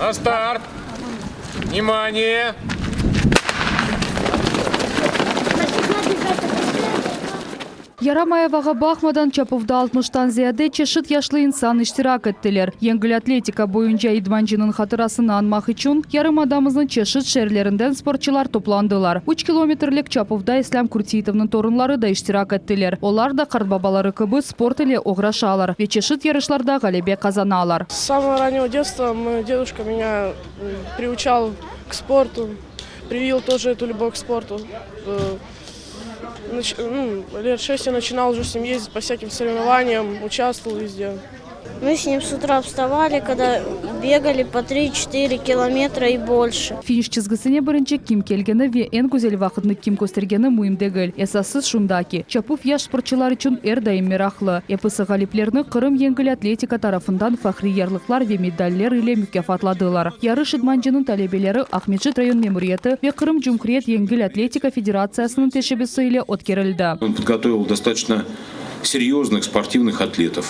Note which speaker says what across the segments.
Speaker 1: Na start! Vnimaniye!
Speaker 2: Yaramay avağa baqmadan, çapuvda altmıştan ziyade çeşit yaşlı insan iştirak ettiler. Yengil atletika boyunca idmancınıñ hatırasını añmaq içün yarımadamıznıñ çeşit şeerlerinden sportçılar toplandılar. Üç kilometrlik çapuvda İslâm Kurtseitovnıñ torunları da iştirak ettiler. Olar da qartbabaları kibi sport ile oğraşalar ve çeşit yarışlarda ğalebe qazanalar.
Speaker 3: S samogo rannego detstva moy deduşka menya priuçal k sportu, privil тоже etu lyubov k sportu. Let şest ya naçinal uje s nim ezdit po vsâkim sorevnovaniyam, uçastvoval vezde.
Speaker 4: Mı s nim s utra vstavali, kogda begali po tri-çetıre kilometra i bolşe.
Speaker 2: Finiş çizgisine birinci kim kelgeni ve eñ güzel vaqıtnı kim köstergeni müim degil. Esası şunda ki, çapuv yaş sportçılar içün er daim meraqlı. Episi ğaliplerni Qırım yengil atletika tarafından fahriy yarlıqlar ve medaller ile mukâfatladılar. Yarış idmancınıñ talebeleri Aqmescit rayon memuriyeti ve Qırım Cumhuriyet yengil atletika federatsiyasınıñ teşebbüsi ile ötkerildi.
Speaker 1: On podgotovil dostatoçno seryoznih sportivnih atletov.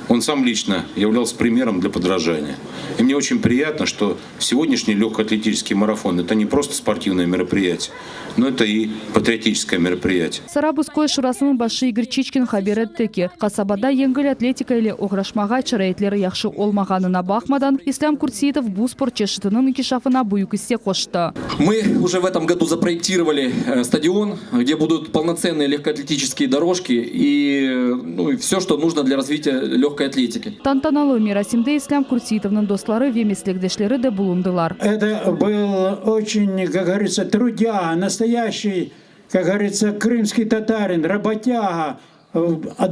Speaker 1: On sam liçno yavlâlsâ primerom dlâ podrajaniya. I mne oçen priyatno, çto segodnâşniy lögkoatletическiy marafon, eto ne prosto sportivnoye meropriyatiye, no eto i patriotiçeskoye meropriyatiye.
Speaker 2: Sarabuz köy şurasınıñ başı İgor Çiçkin haber etti ki, qasabada yengil atletika ile oğraşmağa şaraitleri yahşı olmağanına baqmadan, İslâm Kurtseitov bu sport çeşitiniñ inkişafına büyük isse qoştı.
Speaker 5: Мы уже в этом году запроектировали stadion, где будут polnotsennıye legkoatletiçeskiye dorožki i, nu, i vse, çto nujno dlâ razvitiya legkoy atletiki.
Speaker 2: Tantanalı merasimde İslâm Kurtseitovnıñ dostları ve meslekdeşleri de bulundılar.
Speaker 6: Eto byl oçen, kak govoritsa, trudâga, nastoyaşçiy, kak govoritsa, krımskiy tatarin, rabotâga,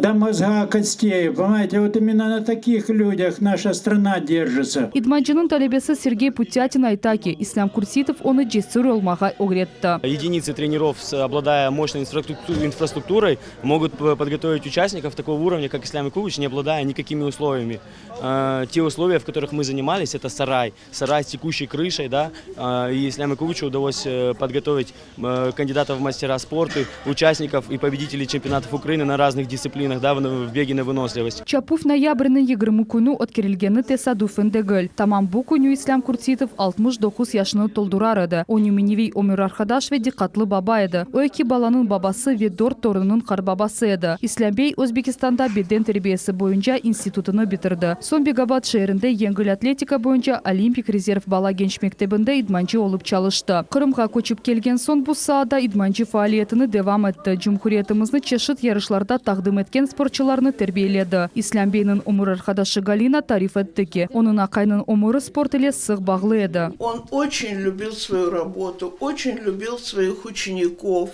Speaker 6: do mozga kostey, ponimaete, vot imenno na takih lüdâh naşa strana derjitsa.
Speaker 2: İdmancınıñ talebesi Sergey Putâtin ayta ki, İslâm Kurtsitov onı cesür olmağa ögretti.
Speaker 7: Yedinitsı trenerov, obladaya moşnoy infrastrukturoy, mogut podgotovit uçastnikov takogo urovnâ, kak İslâm Yakubovıç, ne obladaya nikakimi usloviyami. Te usloviya, v kotorıh mı zanimalis, eto saray, saray s tekuşçey krışey, da, i İslâm Yakubovıçu udalos podgotovit kandidatov v mastera sporta, uçastnikov i pobediteley çempionatov Ukrainı na raznih distsiplinah, da, v bege na vınoslivost.
Speaker 2: Çapuv noyabrniñ 20 künü ötkerilgeni tesadüfen degil. Tamam bu künü İslâm Kurtsitov 69 yaşını toldurar edi. O nümüneviy ömür arqadaş ve diqqatlı baba edi. O eki balanıñ babası ve dört torunınıñ qartbabası edi. İslâm bey Özbekistanda beden terbiyesi boyunca institutını bitirdi. Soñ Begabad şeerinde yengil atletika boyunca Olimpik rezerv bala genç mektebinde idmancı olıp çalıştı. Qırımğa köçip kelgen soñ bu saada idmancı faaliyetini devam etti, cumhuriyetimizni çeşit yarışlarda taqdim etken sportçılarnı terbiyeledi. İslâm beyniñ ömür arqadaşı Galina tarif etti ki, onıñ aqaynıñ ömüri sport ile sıq bağlı edi.
Speaker 8: On oçen lübil svoyu rabotu, oçen lübil svoih uçenikov.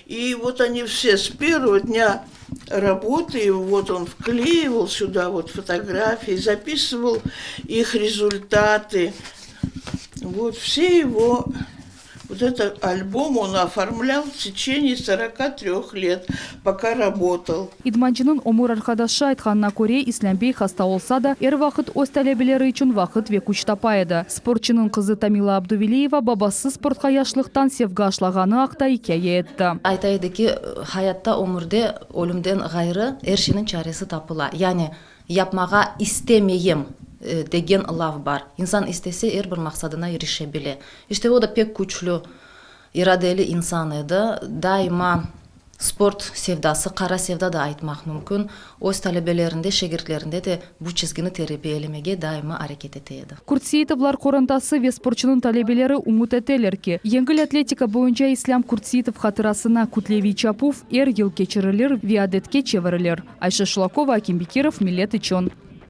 Speaker 8: I vot oni vse s pervogo dnâ Rabotı, vot on vkleival süda vot fotografiyi, zapisıval ih rezultatı, vot vse ego, vot eto albom on oformlâl v teçeniye soroka tröh let, poka rabotal.
Speaker 2: İdmancınıñ ömür arqadaşı aytqanına köre, İslâm bey hasta olsa da, er vaqıt öz talebeleri içün vaqıt ve küç tapa edi. Sportçınıñ qızı Tamila Abduveliyeva babası sportqa yaşlıqtan sevgi aşlağanı aqta ikâye etti.
Speaker 9: Ayta edi ki, hayatta, ömürde ölümden ğayrı er şeyniñ çaresi tapıla. Yani, yapmağa istemeyim degen laf bar. İnsan istese, er bir maqsadına irişe bile. İşte, o da pek küçlü iradeli insan edi. Daima Sport sevdası, qara sevda da aytmaq mümkün, öz talebelerinde, şegirtlerinde de bu çizgini terbiyelemege daima areket ete edi.
Speaker 2: Kurtseitovlar qorantası ve sportçunıñ talebeleri ümüt eteler ki, yengil atletika boyunca İslâm Kurtseitov hatırasına kütleviy çapuv er yıl keçirilir ve adetke çevirilir. Ayşe Şulakova, Akim Bekirov, Millet içün.